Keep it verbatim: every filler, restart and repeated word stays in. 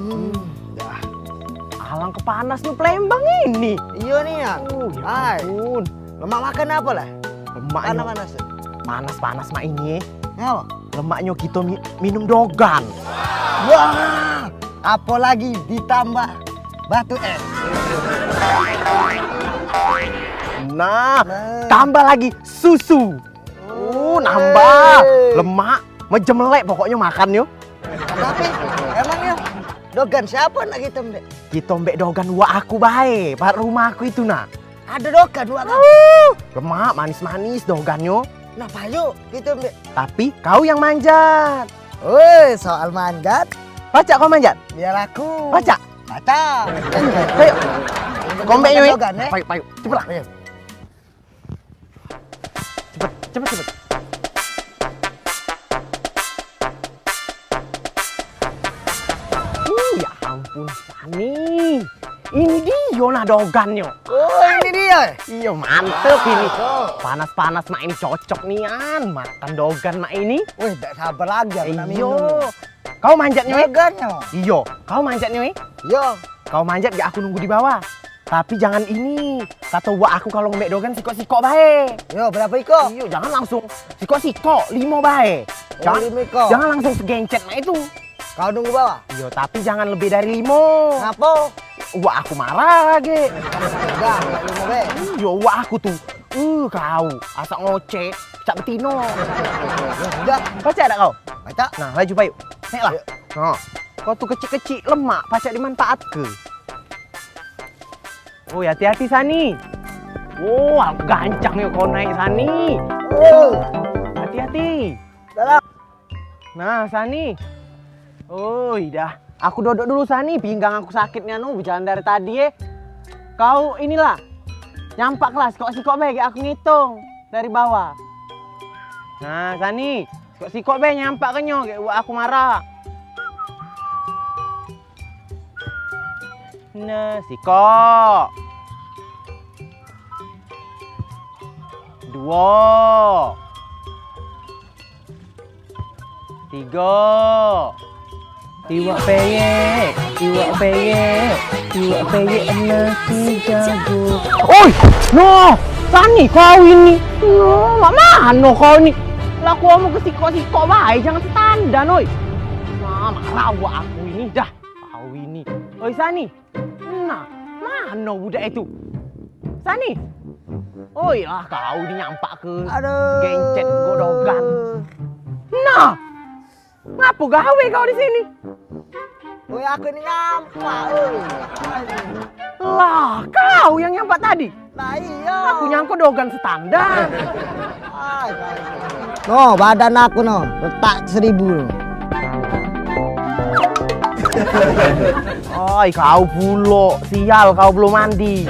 Hmm, dah. Alangke panasnyo Palembang ini. Iyo ni ya. Uh, ya Hai. Ampun. Lemak makan apo lah? Lemak panas-panas. Panas-panas mak ini. Ngapo? Lemaknyo kito mi minum dogan. Wah, apolagi ditambah batu es. Nah, nah, tambah lagi susu. Uh, nambah lemak, mejemelek pokoknyo makannyo. Tapi emangnya dogan siapo nak kito mbek? Kito mbek dogan wak aku bae, parak rumah aku itu nah. Ado dogan wak kamu? Uh, lemak, manis-manis dogannyo. Nah, payu kito mbek. Tapi kau yang manjat. Woi, soal manjat. Pacak kau manjat? Biar aku. Pacak? Pacak. Payu. Kau mbek nyoi. Dogan, eh? Payu, payu. Cepetlah. Ayo. Cepet, cepet, cepet. Uh, ya ampun, Sani. Ini dio nah dogannyo. Oh, ini dio. Iyo, mantep ini. Panas-panas mak ini cocok nian makan dogan mak ini. Wih, dak sabar lagi aku nak minum. Iyo. Kau manjatnyo, eh? Dogannyo. Iyo, kau manjatnyo, eh? Iyo. Kau manjat gek aku nunggu di bawah. Tapi jangan ini, kato wak aku kalu ngembek dogan sikok-sikok bae. Yo, berapo ikok? Iyo, jangan langsung sikok-sikok, limo bae. Oh, jangan, limo ikok. Jangan langsung segencet mak itu. Kau nunggu bawah? Iyo, tapi jangan lebih dari limo. Ngapo? Wak aku marah gek. Udah, limo bae. Iyo, wak aku tu. Uh, kau asak ngoceh, cak betino. Udah. Pacak dak kau? Pacak. Nah, laju payu. Naiklah. Ayo. Nah, kau tu kecik-kecik lemak, pacak dimanfaatke. Oi, hati-hati, Sani. Oh, gancang yo kau naik, Sani. Oh. Hati-hati. Dalam. Nah, Sani. Oi, dah. Aku dodok dulu, Sani. Pinggang aku sakit ni, anu, bejalan dari tadi, eh. Kau inilah. Nyampak kelas, kok sikok bae, aku ngitung dari bawah. Nah, Sani. Sikok-sikok bae, nyampak kenyo, gek aku marah. Nah, sikok. Duo. Tigo. Iwak peyek, iwak peyek, iwak peyek nasi jago. Oi, no, Sani kau ini. No, mak mano kau ini? Lah, kau mau ke sikok-sikok bae, jangan setandan, oi. Nah, marah awak aku ini dah. Kau ini. Oi, Sani. Nah, mano budak itu? Sani. Oi lah, kau ni nyampak ke. Aduh. Gencet godogan. Nah, ngapo gawe kau di sini? Oi, aku ni nyampak, oi. Lah, kau yang nyampak tadi? Lah, iyo. Aku nyangko dogan setandan. No, badan aku no, retak seribu no. Oi, kau pulo, sial kau belum mandi.